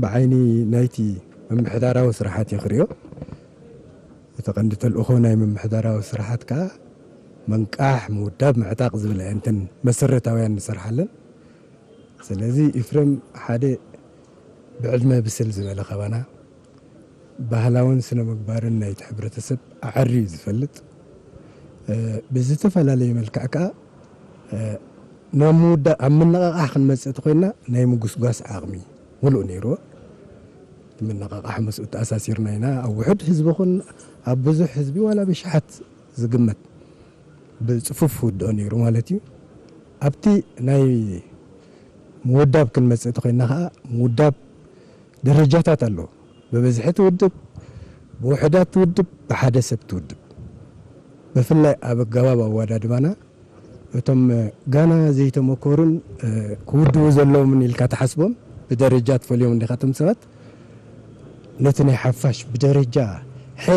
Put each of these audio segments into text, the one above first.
ብዓይኒ ናይቲ ምምሕዳራዊ ስራሓት እየ ክሪኦ። እቲ ቀንዲ ተልእኾ ናይ ምምሕዳራዊ ስራሓት ከኣ መንቃሕ፣ ምውዳብ፣ ምዕጣቕ ዝብል እየንተን መሰረታውያን ንሰርሓለን። ስለዚ ኢፍረም ሓደ ብዕድመ ብስል ዝበለ ካባና፣ ባህላውን ስነ ምግባርን ናይቲ ሕብረተሰብ ኣዐርዩ ዝፈልጥ፣ እ፣ ብዝተፈላለየ መልክዕ ከኣ፣ እ፣ ናብ ምውዳ-፣ ኣብ ምንቕቓሕ ክንመጽእ ተኾይንና ናይ ምጉስጓስ ዓቕሚ ምሉእ ነይርዎ። እቲ ምንቕቓሕ ምስኡ ተኣሳሲርና ኢና። ኣብ ውሑድ ህዝቢ ኹን ኣብ ብዙሕ ህዝቢ ዋላ ብሽሓት ዝግመት ብጽፉፍ ውድኦ ነይሩ ማለት እዩ። ኣብቲ ናይ ምውዳብ ክንመጽእ ተኾይንና ኸኣ ምውዳብ ደረጃታት ኣለዎ። ብብዝሒ ትውድብ፣ ብውሑዳት ትውድብ፣ ብሓደ ሰብ ትውድብ። ብፍላይ ኣብ ኣገባብ ኣወዳድባና እቶም ጋና ዘይተመኮሩን፣ እ፣ ክውድቡ ዘለዎምን ኢልካ ትሓስቦም ብደረጃ ትፈልዮም እንዲኻ እቶም ሰባት ነቲ ናይ ሓፋሽ ብደረጃ ሐ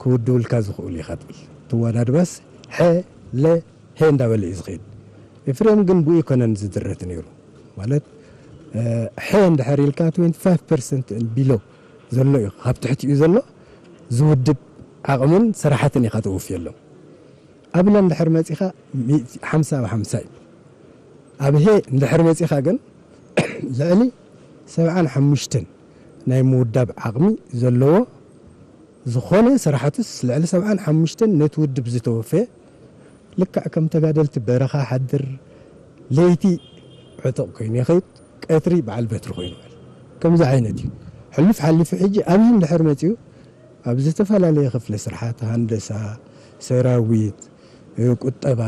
ክውድቡልካ ዝኽእሉ ኢኻ ትብል። ትወዳድባስ ሐ፣ ለ፣ ሄ እንዳበለ እዩ ዝኸይድ። ኤፍሬም ግን ብኡ ኣይኮነን ዝድረት ነይሩ። ማለት፣ እ፣ ሐ እንድሕር ኢልካ ትዌንቲ ፋይቭ ፐርሰንት ቢሎ ዘሎ እዩ፣ ካብ ትሕቲኡ ዘሎ ዝውድብ ዓቕምን ስራሓትን ኢኻ ተወፍየሎም። ኣብ ለ እንድሕር መጺኻ ሚእቲ፣ ሓምሳ ብሓምሳ እዩ። ኣብ ሄ እንድሕር መጺኻ ግን ልዕሊ ሰብዓን ሓሙሽተን ናይ ምውዳብ ዓቕሚ ዘለዎ ዝኾነ ስራሕትስ ልዕሊ ሰብዓን ሓሙሽተን ነቲ ውድብ ዝተወፈየ ልክዕ ከም ተጋደልቲ በረኻ ሓድር ለይቲ ዕጡቕ ኮይኑ ይኸይድ፣ ቀትሪ በዓል በትሪ ኮይኑ ይውዕል። ከምዚ ዓይነት እዩ። ሕሉፍ ሓሊፉ ሕጂ ኣብዚ እንድሕር መጺኡ ኣብ ዝተፈላለየ ክፍለ ስርሓት፣ ሃንደሳ፣ ሰራዊት፣ እ፣ ቁጠባ፣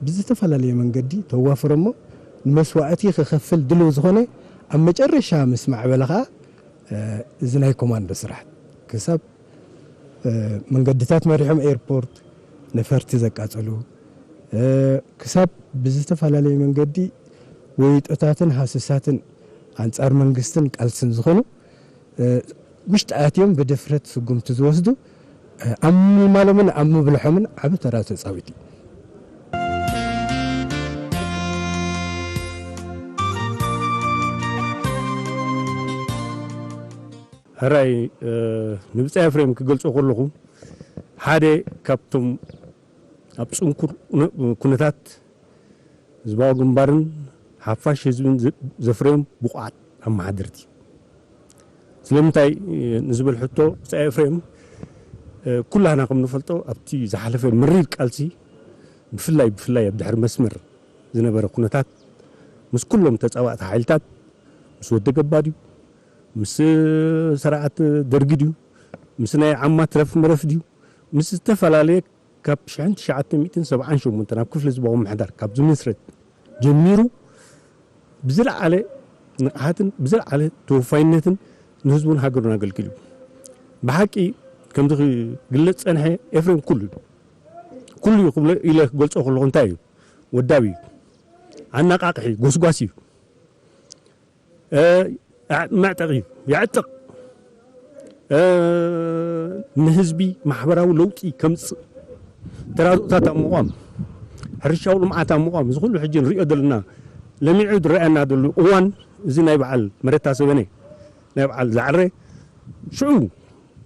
ብዝተፈላለየ መንገዲ ተዋፍሮ እሞ ንመስዋእቲ ክኸፍል ድሉው ዝኾነ ኣብ መጨረሻ ምስ ማዕበለ ኸኣ፣ እ፣ እዚ ናይ ኮማንዶ ስራሕ ክሳብ፣ እ፣ መንገድታት መሪሖም ኤርፖርት ነፈርቲ ዘቃጸሉ፣ እ፣ ክሳብ ብዝተፈላለየ መንገዲ ወይጦታትን ሃሱሳትን ኣንጻር መንግስትን ቃልስን ዝኾኑ፣ እ፣ ውሽጢ ኣትዮም ብድፍረት ስጉምቲ ዝወስዱ፣ እ፣ ኣብ ምልማሎምን ኣብ ምብልሖምን ዓቢ ተራ ተጻዊቱ እዩ። ሕራይ፣ እ፣ ንብጻይ ኤፍሬም ክገልጾ ከለኹ፣ ሓደ ካብቶም ኣብ ጽንኩር ኩነ-፣ ኩነታት ህዝባዊ ግንባርን ሓፋሽ ህዝብን ዘ-፣ ዘፍረዮም ብቑዓት ኣመሓደርቲ። ስለምንታይ፣ እ፣ ንዝብል ሕቶ፣ ብጻይ ኤፍሬም፣ እ፣ ኩላህና ከም ንፈልጦ፣ ኣብቲ ዝሓለፈ መሪር ቃልሲ፣ ብፍላይ፣ ብፍላይ ኣብ ድሕሪ መስመር ዝነበረ ኩነታት፣ ምስ ኩሎም ተጻባእቲ ሓይልታት፣ ምስ ወደ ገባ ድዩ፣ ምስ ስርዓት ደርጊ ድዩ፣ ምስ ናይ ዓማ ትረፍ መረፍ ድዩ፣ ምስ ዝተፈላለየ ካብ ሽሕን ትሽዓተ ሚእትን ሰብዓን ሸሞንተን ኣብ ክፍሊ ህዝባዊ ምምሕዳር ካብ ዝምስረት ጀሚሩ ብዝለዓለ ንቕሓትን ብዝለዓለ ተወፋይነትን ንህዝቡን ሃገሩን ኣገልጊሉ። ብሓቂ ከምዚ ክግለጽ ጸንሐ ኤፍሬም ኩሉ እዩ። ኩሉ እዩ ክብሎ ኢለ ክገልጾ ከለኹ እንታይ እዩ? ወዳቢ እዩ። ኣነቓቕሒ፣ ጎስጓስ እዩ። እ፣ መዕጠቒ የዕጥቕ። እ፣ ንህዝቢ ማሕበራዊ ለውጢ ከምጽእ፣ ተራድኦታት ኣብ ምቋም፣ ሕርሻዊ ልምዓት ኣብ ምቋም፣ እዚ ኩሉ ሕጂ ንሪኦ ዘለና ለሚዑ ዝረኣየና ዘሎ እዋን፣ እዚ ናይ በዓል መረታ ሰበነ፣ ናይ በዓል ዛዕረ፣ ሽዑ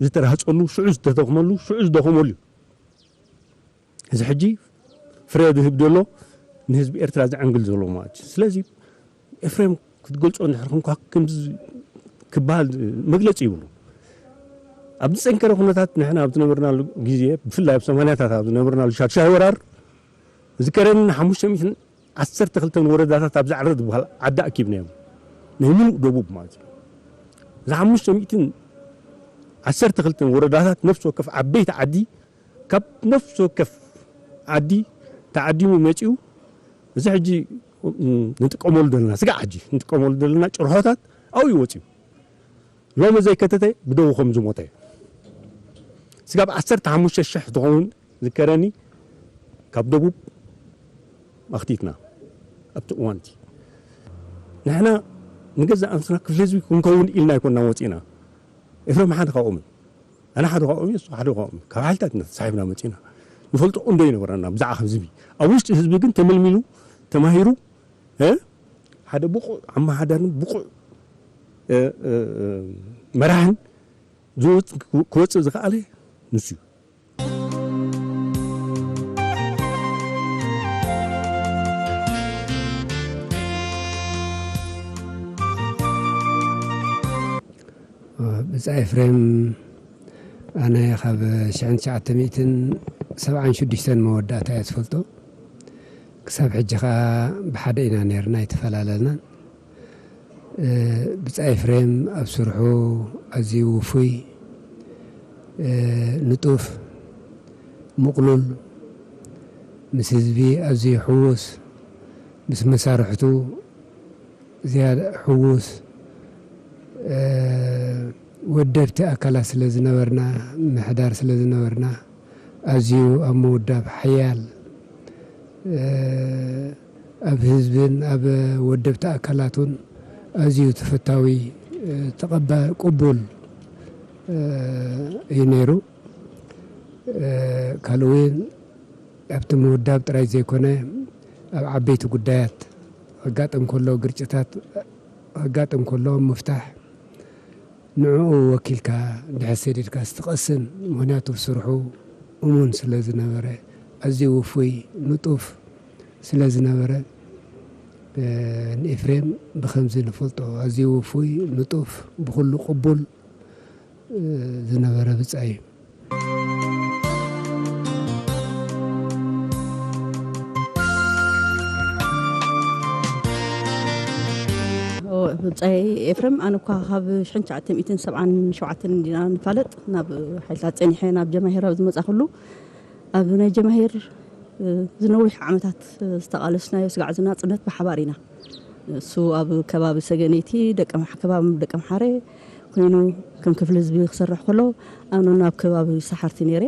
ዝተራህጸሉ፣ ሽዑ ዝተደኽመሉ፣ ሽዑ ዝደኸመሉ እዩ። እዚ ሕጂ ፍረ ዝህብ ዘሎ ንህዝቢ ኤርትራ ዘዐንግል ዘሎ ማለት እዩ። ስለዚ ኤፍሬም ክትገልጾ እንድሕር ኮንካ ከምዚ ክበሃል መግለጺ ይብሉ። ኣብ ዝጸንከረ ኩነታት ንሕና ኣብ ዝነበርናሉ ግዜ፣ ብፍላይ ኣብ ሰማንያታት ኣብ ዝነበርናሉ ሻድሻይ ወራር፣ ዝከረኒ ሓሙሽተ ሚእትን ዓሰርተ ክልተን ወረዳታት ኣብ ዛዕረ ዝበሃል ዓዲ ኣኪብናዮም። ናይ ምሉእ ደቡብ ማለት እዩ። እዚ ሓሙሽተ ሚእትን ዓሰርተ ክልተን ወረዳታት ነፍሲ ወከፍ ዓበይቲ ዓዲ ካብ ነፍሲ ወከፍ ዓዲ ተዓዲሙ መጺኡ፣ እዚ ሕጂ ንጥቀመሉ ዘለና ስጋዕ ሕጂ ንጥቀመሉ ዘለና ጭርሖታት ኣብኡ እዩ ወጺኡ። ሎሚ ዘይከተተ ብደቡ ከም ዝሞተ ስጋብ ዓሰርተ ሓሙሽተ ሽሕ ዝኸውን ዝከረኒ ካብ ደቡብ ኣኽቲትና ኣብቲ እዋንቲ ንሕና ንገዛእ ኣንስና ክፍሊ ህዝቢ ክንከውን ኢልና ኣይኮንና ወፂና። ኤፍረም ሓደ ካብኦምን ኣነ ሓደ ካብኦም እየ፣ እሱ ሓደ ካብኦም ካብ ሓይልታት ኢና ተሳሒብና መፂና። ንፈልጦ እንዶ ይነበረና ብዛዕባ ህዝቢ ኣብ ውሽጢ ህዝቢ ግን ተመልሚሉ ተማሂሩ እ ሓደ ብቑዕ ኣመሓዳርን ብቑዕ መራሕን ዝወፅ- ክወፅእ ዝኸኣለ ንሱ እዩ። ብጻይ ኤፍሬም ኣነ ካብ ሽሕን ትሽዓተ ሚእትን ሰብዓን ሽዱሽተን መወዳእታ እየ ዝፈልጦ። ክሳብ ሕጂ ኸኣ ብሓደ ኢና ነርና ኣይተፈላለናን። ብጻይ ኤፍሬም ኣብ ስርሑ ኣዝዩ ውፉይ፣ ንጡፍ፣ ምቕሉል፣ ምስ ህዝቢ ኣዝዩ ሕዉስ፣ ምስ መሳርሕቱ ዝያዳ ሕዉስ፣ ወደብቲ ኣካላት ስለ ዝነበርና፣ ምሕዳር ስለ ዝነበርና፣ ኣዝዩ ኣብ ምውዳብ ሓያል፣ ኣብ ህዝብን ኣብ ወደብቲ ኣካላት እውን ኣዝዩ ተፈታዊ፣ ተቐባ- ቅቡል እዩ ነይሩ። ካልእ እውን ኣብቲ ምውዳብ ጥራይ ዘይኮነ፣ ኣብ ዓበይቲ ጉዳያት ከጋጥም ከሎ፣ ግርጭታት ከጋጥም ከሎ ምፍታሕ፣ ንዕኡ ወኪልካ ድሕር ሰዲድካ ስትቐስን፣ ምኽንያቱ ስርሑ እሙን ስለ ዝነበረ፣ ኣዝዩ ውፉይ፣ ንጡፍ ስለ ዝነበረ፣ ንኤፍሬም ብኸምዚ ንፈልጦ፣ ኣዝዩ ውፉይ፣ ንጡፍ፣ ብኹሉ ቅቡል ዝነበረ ብጻይ እዩ። ብጻይ ኤፍሬም፣ ኣነ እኳ ካብ ሽሕን ትሽዓተ ሚእትን ሰብዓን ሸውዓተን እንዲና ንፋለጥ፣ ናብ ሓይልታት ጸኒሐ ናብ ጀማሂር ኣብ ዝመጻኹሉ፣ ኣብ ናይ ጀማሂር ዝነዊሕ ዓመታት ዝተቓለስናዮ ስጋዕ ዝናጽነት ብሓባር ኢና። እሱ ኣብ ከባቢ ሰገነይቲ ደቀ ምሕ- ከባቢ ደቀ ምሓረ ኮይኑ ከም ክፍሊ ህዝቢ ክሰርሕ ከሎ፣ ኣነ ናብ ከባቢ ሰሓርቲ ነይረ።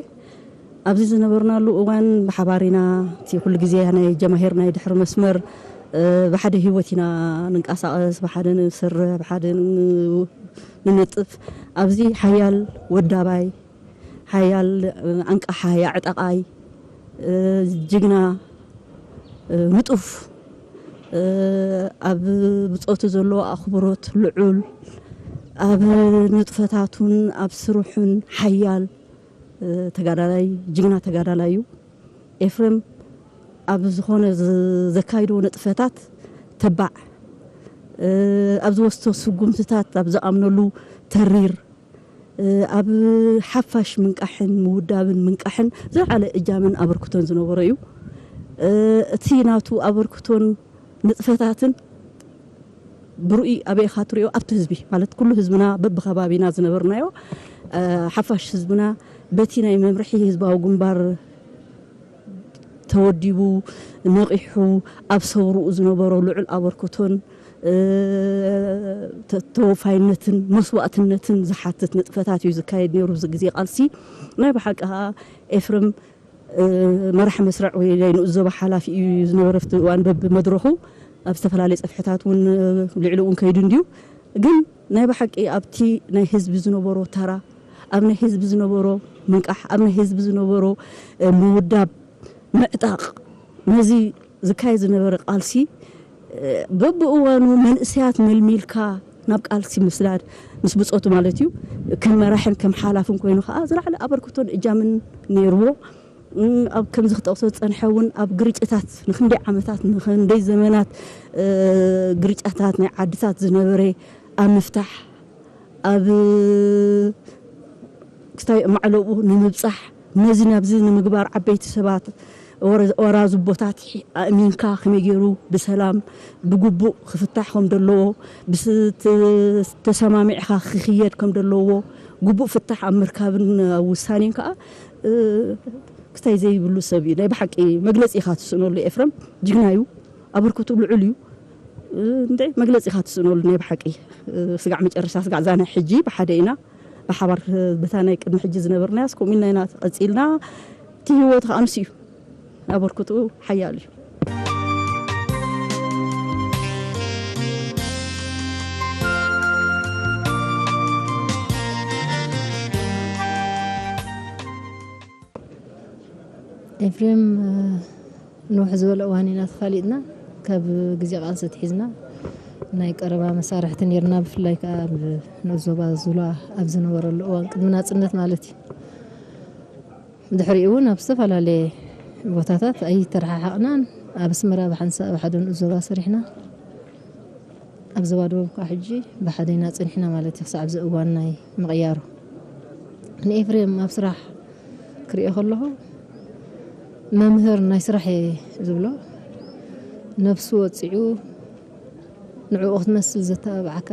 ኣብዚ ዝነበርናሉ እዋን ብሓባር ኢና። እቲ ኩሉ ግዜ ናይ ጀማሂር ናይ ድሕሪ መስመር፣ ብሓደ ህይወት ኢና ንንቀሳቐስ፣ ብሓደ ንሰርሕ፣ ብሓደ ን- ንነጥፍ። ኣብዚ ሓያል ወዳባይ፣ ሓያል ኣንቃሓ ያዕጠቓይ፣ ጅግና፣ ንጡፍ፣ ኣብ ብጾቱ ዘለዎ ኣኽብሮት ልዑል፣ ኣብ ንጥፈታቱን ኣብ ስርሑን ሓያል ተጋዳላይ፣ ጅግና ተጋዳላይ እዩ። ኤፍሬም ኣብ ዝኾነ ዘካይዶ ንጥፈታት ተባዕ፣ ኣብ ዝወስዶ ስጉምትታት ኣብ ዝኣምነሉ ተሪር፣ ኣብ ሓፋሽ ምንቃሕን ምውዳብን ምንቃሕን ዝለዓለ እጃምን ኣበርክቶን ዝነበሮ እዩ። እቲ ናቱ ኣበርክቶን ንጥፈታትን ብርኡይ ኣበይ ኢኻ ትሪኦ? ኣብቲ ህዝቢ፣ ማለት ኩሉ ህዝብና በብኸባቢና ዝነበርናዮ ሓፋሽ ህዝብና በቲ ናይ መምርሒ ህዝባዊ ግንባር ተወዲቡ፣ ነቒሑ፣ ኣብ ሰውርኡ ዝነበሮ ልዑል ኣበርክቶን ተወፋይነትን መስዋእትነትን ዝሓትት ንጥፈታት እዩ ዝካየድ ነይሩ። እዚ ግዜ ቃልሲ ናይ ብሓቂ ከዓ ኤፍሬም መራሕ መስርዕ ወይ ናይ ንኡስ ዞባ ሓላፊ እዩ ዝነበረ ኣብቲ እዋን በብመድረኹ ኣብ ዝተፈላለየ ፀፍሕታት እውን ልዕሊ እውን ከይዱ እንድዩ። ግን ናይ ብሓቂ ኣብቲ ናይ ህዝቢ ዝነበሮ ተራ፣ ኣብ ናይ ህዝቢ ዝነበሮ ምንቃሕ፣ ኣብ ናይ ህዝቢ ዝነበሮ ምውዳብ፣ ምዕጣቕ፣ ነዚ ዝካየድ ዝነበረ ቃልሲ በብእዋኑ መንእሰያት መልሚልካ ናብ ቃልሲ ምስዳድ፣ ምስ ብጾቱ ማለት እዩ፣ ከም መራሕን ከም ሓላፍን ኮይኑ ከዓ ዝለዓለ ኣበርክቶን እጃምን ነይርዎ። ኣብ ከምዚ ክጠቕሶ ዝጸንሐ እውን ኣብ ግርጭታት ንክንደይ ዓመታት ንክንደይ ዘመናት ግርጫታት ናይ ዓድታት ዝነበረ ኣብ ምፍታሕ፣ ኣብ ክስታይ ማዕለኡ ንምብጻሕ፣ ነዚ ናብዚ ንምግባር ዓበይቲ ሰባት ወረ- ወራዙ ቦታት ኣእሚንካ ከመይ ገይሩ ብሰላም ብግቡእ ክፍታሕ ከም ዘለዎ ብስ- ት- ተሰማሚዕካ ክኽየድ ከም ዘለዎ ግቡእ ፍታሕ ኣብ ምርካብን ኣብ ውሳኔን ከዓ ክስታይ ዘይብሉ ሰብ እዩ። ናይ ብሓቂ መግለፂ ኢኻ ትስእነሉ። ኤፍረም ጅግና እዩ። ኣበርክቱ ልዑል እዩ። እንደ መግለፂ ኢኻ ትስእነሉ ናይ ብሓቂ። ስጋዕ መጨረሻ ስጋዕ ዛና ሕጂ ብሓደ ኢና ብሓባር በታ ናይ ቅድሚ ሕጂ ዝነበርናያስ ከምኡ ኢልና ኢና ቀፂልና። እቲ ህይወት ከዓ ምስ እዩ ኣበርክቱ ሓያል እዩ። ኤፍሬም ንውሕ ዝበለ እዋን ኢና ተፋሊጥና። ካብ ግዜ ቃልሲ ትሒዝና ናይ ቀረባ መሳርሕቲ ነርና፣ ብፍላይ ከኣ ኣብ ንኡስ ዞባ ዙላ ኣብ ዝነበረሉ እዋን፣ ቅድሚ ናጽነት ማለት እዩ። ድሕሪኡ እውን ኣብ ዝተፈላለየ ቦታታት ኣይተረሓሓቕናን። ኣብ ኣስመራ ብሓንሳእ ኣብ ሓደ ንኡስ ዞባ ሰሪሕና፣ ኣብ ዞባ ደቡብ ከኣ ሕጂ ብሓደ ኢና ጸኒሕና ማለት እዩ፣ ክሳዕ ኣብዚ እዋን ናይ ምቕያሩ። ንኤፍሬም ኣብ ስራሕ ክሪኦ ከለኹ፣ መምህር ናይ ስራሕ እየ ዝብሎ። ነብሱ ወጺዑ ንዕኡ ክትመስል ዘተባብዓካ፣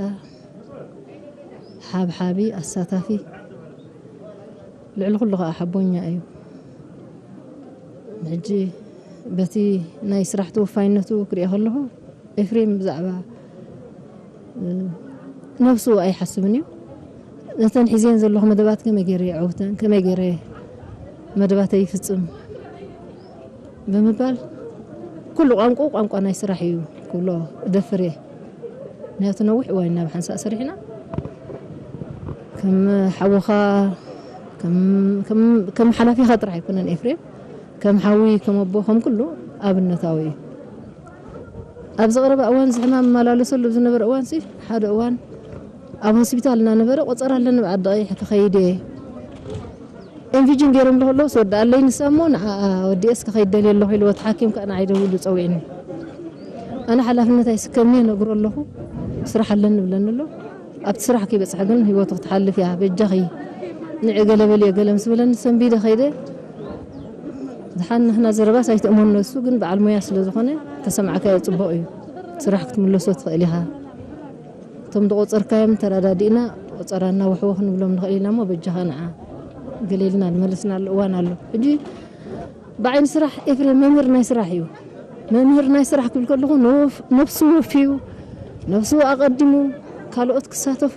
ሓብሓቢ፣ ኣሳታፊ፣ ልዕሊ ኩሉ ከኣ ሓቦኛ እዩ። ሕጂ በቲ ናይ ስራሕ ተወፋይነቱ ክሪኦ ከለኹ፣ ኤፍሬም ብዛዕባ፣ እ፣ ነብሱ ኣይሓስብን እዩ። ነተን ሒዘን ዘለኹ መደባት ከመይ ገይረ የዐውተን፣ ከመይ ገይረ መደባተይ ይፍጽም ብምባል፣ ኩሉ ቋንቋ፣ ቋንቋ ናይ ስራሕ እዩ ክብሎ እደፍር እየ። ምኽንያቱ ነዊሕ እዋን ኢና ብሓንሳእ ሰሪሕና። ከም ሓውኻ፣ ከም፣ ከም፣ ከም ሓላፊኻ ጥራሕ ኣይኮነን ኤፍሬም፣ ከም ሓዊ፣ ከም ኣቦ፣ ከም ኩሉ ኣብነታዊ እዩ። ኣብዚ ቀረባ እዋን እዚ ሕማም እመላለሰሉ ዝነበረ እዋንሲ፣ ሓደ እዋን ኣብ ሆስፒታል እናነበረ፣ ቆጸራ ኣለኒ ብዓዲ ቀይሕ ክኸይድ እየ፣ ኤምቪጅን ገይሮምሉ ከለዉ፣ ወዲ ኣለይ ንሳ እሞ፣ ንዓኣ ወዲኤስ ክኸይድ ደልየ ኣለኹ ኢልዎ፣ እቲ ሓኪም ከኣ ንዓይ ደዊሉ ጸዊዕኒ። ኣነ ሓላፍነት ኣይስከምን እየ፣ ነግሮ ኣለኹ፣ ስራሕ ኣለኒ ብለኒ ኣሎ። ኣብቲ ስራሕ ከይበጽሐ ግን ህይወቱ ክትሓልፍ እያ፣ በጃኺ ንዒ ገለ በልዮ ገለ ምስ በለኒ፣ ሰንቢደ ከይደ። ድሓን ንሕና ዘረባስ ኣይትእመኖ፣ እሱ ግን በዓል ሞያ ስለ ዝኾነ፣ ተሰማዕካዮ ጽቡቕ እዩ። ስራሕ ክትምለሶ ትኽእል ኢኻ። እቶም ዝቖጸርካዮም ተረዳዲእና፣ ቆጸራና ወሕወኽ ንብሎም ንኽእል ኢና እሞ፣ በጃኻ ንዓ ገለ ኢልና ዝመለስናሉ እዋን ኣሎ። ሕጂ ብዓይኒ ስራሕ ኤፍሬም መምህር ናይ ስራሕ እዩ። መምህር ናይ ስራሕ ክብል ከለኹ፣ ነፍ-፣ ነፍሱ ወፍዩ፣ ነፍሱ ኣቐዲሙ፣ ካልኦት ክሳተፉ፣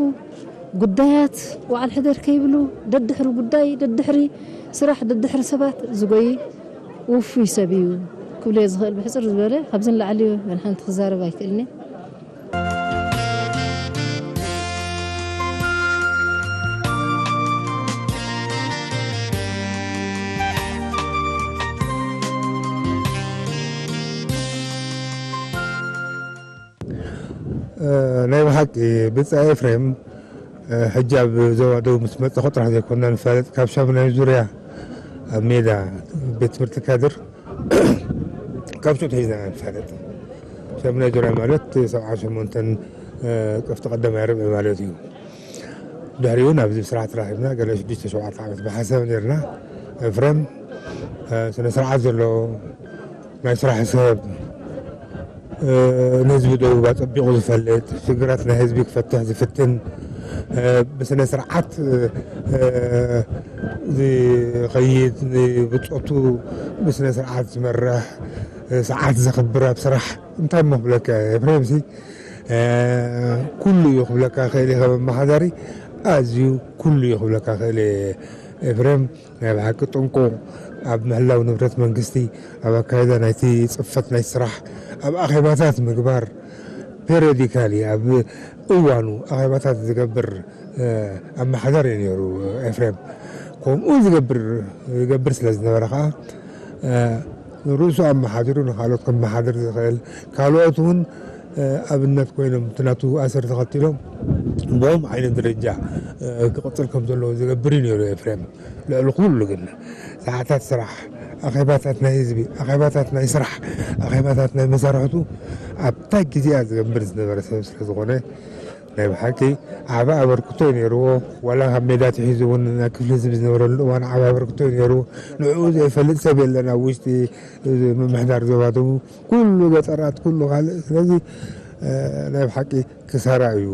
ጉዳያት ወዓል ሕደር ከይብሉ፣ ደድሕሪ ጉዳይ፣ ደድሕሪ ስራሕ፣ ደድሕሪ ሰባት ዝጎይ ውፉይ ሰብ እዩ ክብሎ እየ ዝኽእል። ብሕጽር ዝበለ ካብዚ ንላዕሊ ሓንቲ ክዛረብ ኣይክእልን እየ። እ፣ ናይ ብሓቂ ብጻይ ኤፍሬም፣ እ፣ ሕጂ ኣብ ዞባ ደቡብ ምስ መጸኹ ጥራሕ ዘይኮንና ንፋለጥ፣ ካብ ሻሙናይ ዙርያ ኣብ ሜዳ ቤት ትምህርቲ ካድር ካብ ሹት ሒዝና ኢና ንፋለጥ። ሻሙናይ ዙርያ ማለት ሰብዓን ሸሞንተን፣ እ፣ ቅፍቲ ቀዳማይ ርብዒ ማለት እዩ። ድሕሪኡ ናብዚ ስራሕ ተራኺብና፣ ገለ ሽዱሽተ ሸውዓተ ዓመት ብሓሳብ ነርና። ኤፍሬም፣ እ፣ ስነ ስርዓት ዘለዎ ናይ ስራሕ ሰብ፣ እ፣ ንህዝቢ ደቡብ ኣጸቢቑ ዝፈልጥ፣ ሽግራት ናይ ህዝቢ ክፈትሕ ዝፍትን፣ እ፣ ብስነ ስርዓት፣ እ፣ ዝኸይድ፣ ንብጾቱ ብስነ ስርዓት ዝመርሕ፣ እ፣ ሰዓት ዘኽብር ኣብ ስራሕ፣ እንታይ እሞ ክብለካ ኤፍሬምሲ፣ እ፣ ኩሉ እዩ ክብለካ ክእል እየ። ከም ኣመሓዳሪ ኣዝዩ ኩሉ እዩ ክብለካ ክእል እየ። ኤፍሬም ናይ ብሓቂ ጥንቁቕ፣ ኣብ ምሕላው ንብረት መንግስቲ፣ ኣብ ኣካይዳ ናይቲ ጽፈት ናይ ስራሕ፣ ኣብ ኣኼባታት ምግባር፣ ፔሪዮዲካሊ ኣብ እዋኑ ኣኼባታት ዝገብር፣ እ፣ ኣመሓዳሪ እዩ ነይሩ ኤፍሬም። ከምኡ ዝገብር፣ ዝገብር ስለ ዝነበረ ከኣ፣ እ፣ ንርእሱ ኣመሓዲሩ ንኻልኦት ከመሓድር ዝኽእል፣ ካልኦት እውን፣ እ፣ ኣብነት ኮይኖም እቲ ናቱ ኣሰር ተኸቲሎም ብኦም ዓይነት ደረጃ፣ እ፣ ክቕጽል ከም ዘለዎ ዝገብር እዩ ነይሩ ኤፍሬም። ልዕሊ ኩሉ ግን ሰዓታት ስራሕ፣ ኣኼባታት ናይ ህዝቢ፣ ኣኼባታት ናይ ስራሕ፣ ኣኼባታት ናይ መሳርሕቱ ኣብታ ግዜኣ ዝገብር ዝነበረ ሰብ ስለ ዝኾነ፣ ናይ ብሓቂ ዓቢ ኣበርክቶ እዩ ነይርዎ። ዋላ ካብ ሜዳ ትሒዙ እውን ናብ ክፍሊ ህዝቢ ዝነበረሉ እዋን ዓቢ ኣበርክቶ እዩ ነይርዎ። ንዕኡ ዘይፈልጥ ሰብ የለን ኣብ ውሽጢ እዚ ምምሕዳር ዞባ ደቡብ፣ ኩሉ ገጠራት፣ ኩሉ ካልእ። ስለዚ፣ እ፣ ናይ ብሓቂ ክሳራ እዩ፣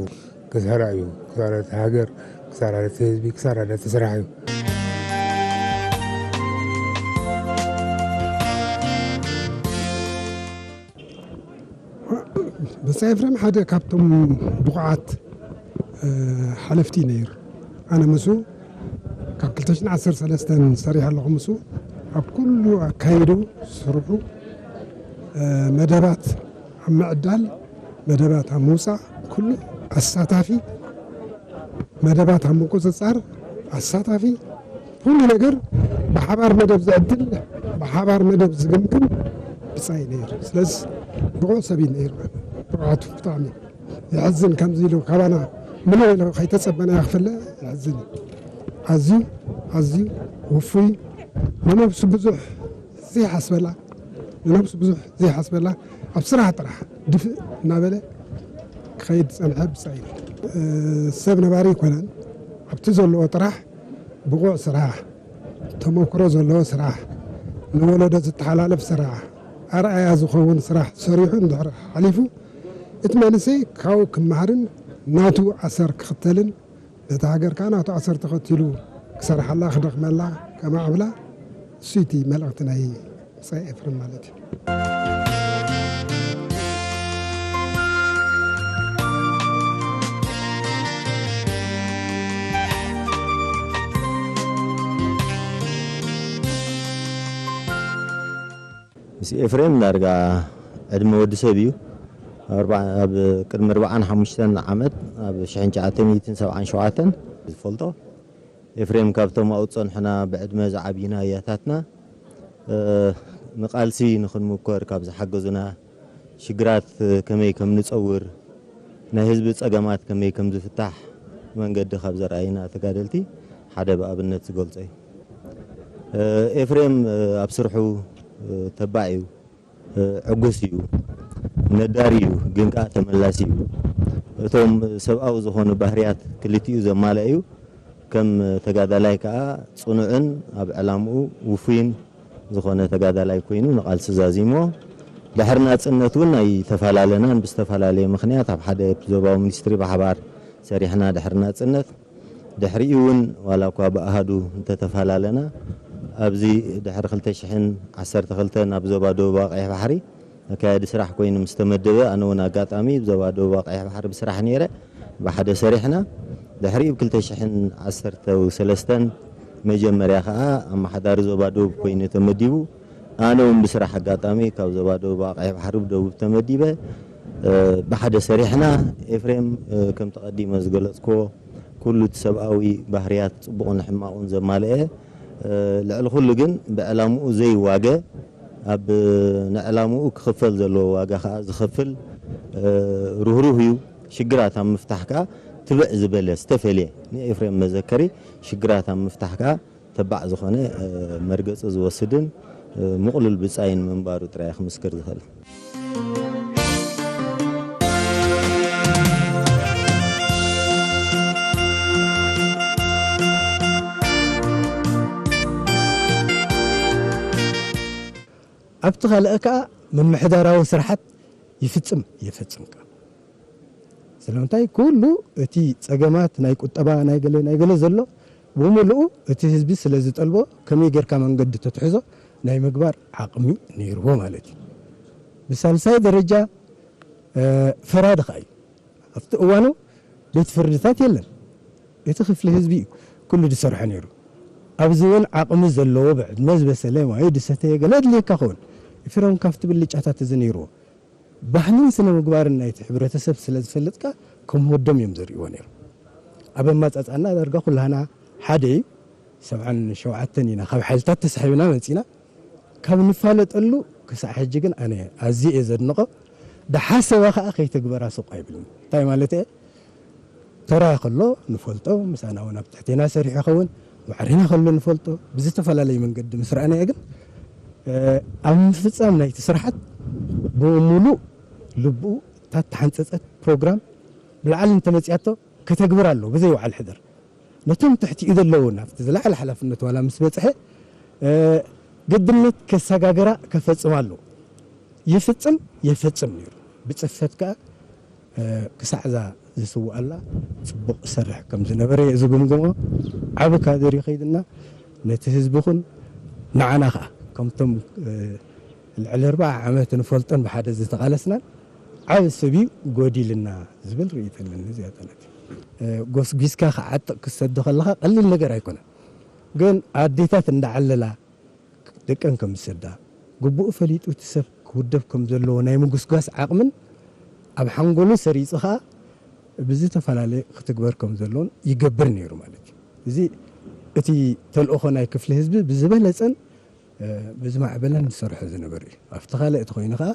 ክሳራ እዩ። ክሳራ ነቲ ሃገር፣ ክሳራ ነቲ ህዝቢ፣ ክሳራ ነቲ ስራሕ እዩ። ብጻይ ኤፍሬም ሓደ ካብቶም ብቑዓት፣ እ፣ ሓለፍቲ ነይሩ። ኣነ ምስኡ ካብ ክልተ ሽሕን ዓሰርተ ሰለስተን ሰሪሐ ኣለኹ። ምስኡ ኣብ ኩሉ ኣካይዱ ስርሑ፣ እ፣ መደባት ኣብ ምዕዳል፣ መደባት ኣብ ምውጻእ፣ ኩሉ ኣሳታፊ፣ መደባት ኣብ ምቁጽጻር ኣሳታፊ፣ ኩሉ ነገር ብሓባር መደብ ዝዕድል፣ ብሓባር መደብ ዝግምግም ብጻይ ነይሩ። ስለዚ ብቑዕ ሰብ እዩ ነይሩ ማለት እዩ። ብቕዓቱ ብጣዕሚ የሕዝን። ከምዚ ኢሉ ካባና ምንው ኢሉ ከይተጸበናዮ ክፍለ የሕዝን እዩ። ኣዝዩ ኣዝዩ ውፉይ፣ ንነብሱ ብዙሕ ዘይሓስበላ፣ ንነብሱ ብዙሕ ዘይሓስበላ፣ ኣብ ስራሕ ጥራሕ ድፍእ እናበለ ክኸይድ ዝጸንሐ ብጻይ እዩ። ሰብ ነባሪ ኣይኮነን። ኣብቲ ዘለዎ ጥራሕ ብቑዕ ስራሕ፣ ተመክሮ ዘለዎ ስራሕ፣ ንወለዶ ዝተሓላለፍ ስራሕ፣ ኣርኣያ ዝኸውን ስራሕ ሰሪሑ እንድሕር ሓሊፉ፣ እቲ መንእሰይ ካብኡ ክመሃርን ናቱ ኣሰር ክኽተልን፣ ነታ ሃገር ከኣ ናቱ ኣሰር ተኸቲሉ ክሰርሓላ፣ ክደኽመላ፣ ከማዕብላ፣ እሱ እቲ መልእኽቲ ናይ ብጻይ ኤፍሬም ማለት እዩ። ምስ ኤፍሬም ዳርጋ ዕድመ ወዲ ሰብ እዩ። ኣብ ኣርባ- ኣብ ቅድሚ ኣርባዓን ሓሙሽተን ዓመት፣ ኣብ ሽሕን ትሽዓተ ሚእትን ሰብዓን ሸውዓተን ዝፈልጦ ኤፍሬም፣ ካብቶም ኣብኡ ዝጸንሑና ብዕድመ ዝዓብዩና ኣያታትና፣ እ፣ ንቓልሲ ንኽንምኮር ካብ ዝሓገዙና፣ ሽግራት ከመይ ከም ንጸውር፣ ናይ ህዝቢ ጸገማት ከመይ ከም ዝፍታሕ መንገዲ ካብ ዘርኣዩና ተጋደልቲ ሓደ ብኣብነት ዝገልጾ እዩ። እ፣ ኤፍሬም፣ እ፣ ኣብ ስርሑ፣ እ፣ ተባዕ እዩ። እ፣ ዕጉስ እዩ፣ ነዳሪ እዩ፣ ግን ከኣ ተመላሲ እዩ። እቶም ሰብኣዊ ዝኾኑ ባህርያት ክልቲኡ ዘማልአ እዩ። ከም ተጋዳላይ ከኣ ጽኑዕን ኣብ ዕላምኡ ውፉይን ዝኾነ ተጋዳላይ ኮይኑ ንቓልሲ ዛዚሞ። ድሕሪ ናጽነት እውን ኣይተፈላለናን። ብዝተፈላለየ ምኽንያት ኣብ ሓደ ዞባዊ ሚኒስትሪ ብሓባር ሰሪሕና ድሕሪ ናጽነት። ድሕሪኡ እውን ዋላ እኳ ብኣሃዱ እንተተፈላለና፣ ኣብዚ ድሕሪ ክልተ ሽሕን ዓሰርተ ክልተን ኣብ ዞባ ደቡባዊ ቀይሕ ባሕሪ ኣካያዲ ስራሕ ኮይኑ ምስ ተመደበ፣ ኣነ እውን ኣጋጣሚ ብዞባ ደቡባዊ ቀይሕ ባሕሪ ብስራሕ ነይረ፣ ብሓደ ሰሪሕና። ድሕሪኡ ብ ክልተ ሽሕን ዓሰርተ ሰለስተን መጀመርያ ከኣ ኣመሓዳሪ ዞባ ደቡብ ኮይኑ ተመዲቡ፣ ኣነ እውን ብስራሕ ኣጋጣሚ ካብ ዞባ ደቡባዊ ቀይሕ ባሕሪ ብደቡብ ተመዲበ፣ እ፣ ብሓደ ሰሪሕና። ኤፍሬም፣ እ፣ ከምቲ ቀዲመ ዝገለጽክዎ፣ ኩሉ እቲ ሰብኣዊ ባህርያት ጽቡቕን ሕማቑን ዘማልአ፣ እ፣ ልዕሊ ኩሉ ግን ብዕላምኡ ዘይዋገ፣ ኣብ ንዕላምኡ ክኽፈል ዘለዎ ዋጋ ከኣ ዝኸፍል፣ እ፣ ርህሩህ እዩ። ሽግራት ኣብ ምፍታሕ ከኣ ትብዕ ዝበለ ዝተፈልየ፣ ንኤፍሬም መዘከሪ፣ ሽግራት ኣብ ምፍታሕ ከኣ ተባዕ ዝኾነ፣ እ፣ መርገጺ ዝወስድን፣ እ፣ ምቕሉል ብጻይን ምንባሩ ጥራይ እየ ክምስክር ዝኽእል። ኣብቲ ካልእ ከኣ ምምሕዳራዊ ስራሓት ይፍጽም የፈጽም ከኣ። ስለምንታይ? ኩሉ እቲ ጸገማት ናይ ቁጠባ ናይ ገለ ናይ ገለ ዘሎ ብምሉኡ እቲ ህዝቢ ስለ ዝጠልቦ ከመይ ጌርካ መንገዲ ተትሕዞ ናይ ምግባር ዓቕሚ ነይርዎ ማለት እዩ። ብሳልሳይ ደረጃ፣ እ፣ ፈራዲ ከኣ እዩ። ኣብቲ እዋኑ ቤት ፍርድታት የለን። እቲ ክፍሊ ህዝቢ እዩ ኩሉ ዝሰርሖ ነይሩ። ኣብዚ እውን ዓቕሚ ዘለዎ ብዕድመ ዝበሰለ ማይ ዝሰተየ ገለ የድልየካ ኸውን። ኤፍሬም ካብቲ ብልጫታት እዚ ነይርዎ። ባህልን ስነ ምግባርን ናይቲ ሕብረተሰብ ስለ ዝፈልጥ ከኣ ከም ወዶም እዮም ዝርእይዎ ነይሮም። ኣብ ኣመጻጽኣና ዳርጋ ኩላህና ሓደ እዩ። ሰብዓን ሸውዓተን ኢና ካብ ሓይልታት ተሳሒብና መጺና። ካብ ንፋለጠሉ ክሳዕ ሕጂ ግን ኣነ ኣዝየ እየ ዘድንቖ። ዝሓሰበ ከኣ ከይተግበራ ስቕ ኣይብልን። እንታይ ማለት እየ? ተራእየ ከሎ ንፈልጦ፣ ምሳና እውን ኣብ ትሕቴና ሰሪሑ ይኸውን፣ ማዕሪና ከሎ ንፈልጦ፣ ብዝተፈላለየ መንገዲ ምስ ረኣናዮ ግን፣ እ፣ ኣብ ምፍጻም ናይቲ ስራሓት ብምሉእ ልብኡ እታ እተሓንጸጸት ፕሮግራም ብላዕሊ እንተመጺኣቶ ከተግብር ኣለዎ ብዘይ ውዓል ሕደር። ነቶም ትሕቲኡ ዘለዉ ናብቲ ዝለዓለ ሓላፍነት ዋላ ምስ በጽሐ፣ እ፣ ግድነት ከሰጋግራ ከፈጽም ኣለዎ። ይፍጽም የፈጽም ነይሩ። ብጽፈት ከኣ፣ እ፣ ክሳዕ እዛ ዝስውኣላ ጽቡቕ ይሰርሕ ከም ዝነበረ እየ ዝግምግሞ። ዓቢ ካድር እዩ ከይድና ነቲ ህዝቢ ኹን ንዓና ከኣ ከምቶም፣ እ፣ ልዕሊ ኣርብዓ ዓመት ንፈልጦን ብሓደ ዝተቓለስናን ዓቢ ሰብ እዩ ጎዲልና ዝብል ርእይቶ ኣለኒ። እዚኣ ጠነት፣ እ፣ ጎስጒስካ ክዓጥቕ ክሰዶ ከለኻ ቀሊል ነገር ኣይኮነን። ግን ኣዴታት እንዳዓለላ ደቀን ከም ዝሰዳ፣ ግቡኡ ፈሊጡ እቲ ሰብ ክውደብ ከም ዘለዎ ናይ ምጉስጓስ ዓቕምን ኣብ ሓንጎሉ ሰሪጹ ኸኣ ብዝተፈላለየ ክትግበር ከም ዘለዎን ይገብር ነይሩ ማለት እዩ። እዚ እቲ ተልእኾ ናይ ክፍሊ ህዝቢ ብዝበለጸን፣ እ፣ ብዝማዕበለን ዝሰርሖ ዝነበረ እዩ። ኣብቲ ካልእ እቲ ኮይኑ ኸኣ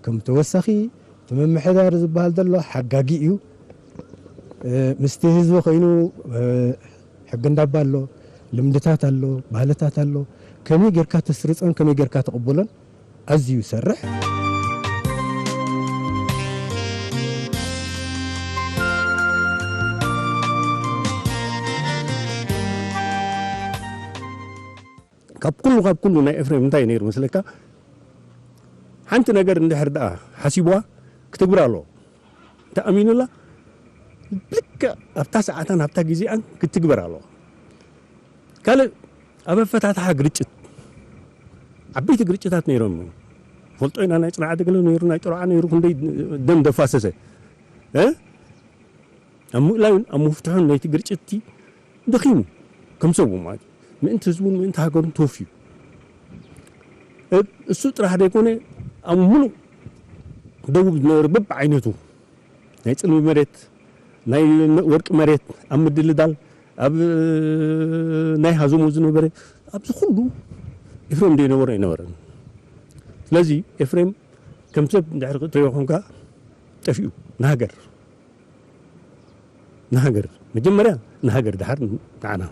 ከም ተወሳኺ እቲ ምምሕዳር ዝበሃል ዘሎ ሓጋጊ እዩ። ምስቲ ህዝቢ ኮይኑ ሕጊ እንዳባ ኣሎ፣ ልምድታት ኣሎ፣ ባህልታት ኣሎ። ከመይ ጌርካ ተስርጾን ከመይ ጌርካ ተቕብሎን ኣዝዩ ይሰርሕ። ካብ ኩሉ ካብ ኩሉ ናይ ኤፍሬም እንታይ ነይሩ መስለካ? ሓንቲ ነገር እንድሕር ደኣ ሓሲብዋ ክትግብር ኣለዎ። እንተ ኣሚኑላ ልክዕ ኣብታ ሰዓታን ኣብታ ግዜኣን ክትግበር ኣለዎ። ካልእ ኣብ ኣፈታትሓ ግርጭት፣ ዓበይቲ ግርጭታት ነይሮም። ፈልጦ ኢና፣ ናይ ጽንዓት ገለ ነይሩ፣ ናይ ጭሮዓ ነይሩ፣ ክንደይ ደም ደፋሰሰ። እ? ኣብ ምእላዩን ኣብ ምፍትሑን ናይቲ ግርጭቲ ደኺሙ፣ ከም ሰቡ ማለት እዩ። ምእንቲ ህዝቡን ምእንቲ ሃገሩን ተወፍዩ። እ-፣ እሱ ጥራሕ ዘይኮነ፣ ኣብ ምሉእ ደቡብ ዝነበረ በብዓይነቱ ናይ ጽልሚ መሬት፣ ናይ ወርቂ መሬት ኣብ ምድልዳል፣ ኣብ ናይ ሃዘሞ ዝነበረ፣ ኣብዚ ኩሉ ኤፍሬም ዘይነበሮ ኣይነበረን። ስለዚ ኤፍሬም ከም ሰብ እንድሕር ክትሪኦ ኮንካ ጠፊኡ ንሃገር፣ ንሃገር፣ መጀመርያ ንሃገር፣ ደሓር ንዓና።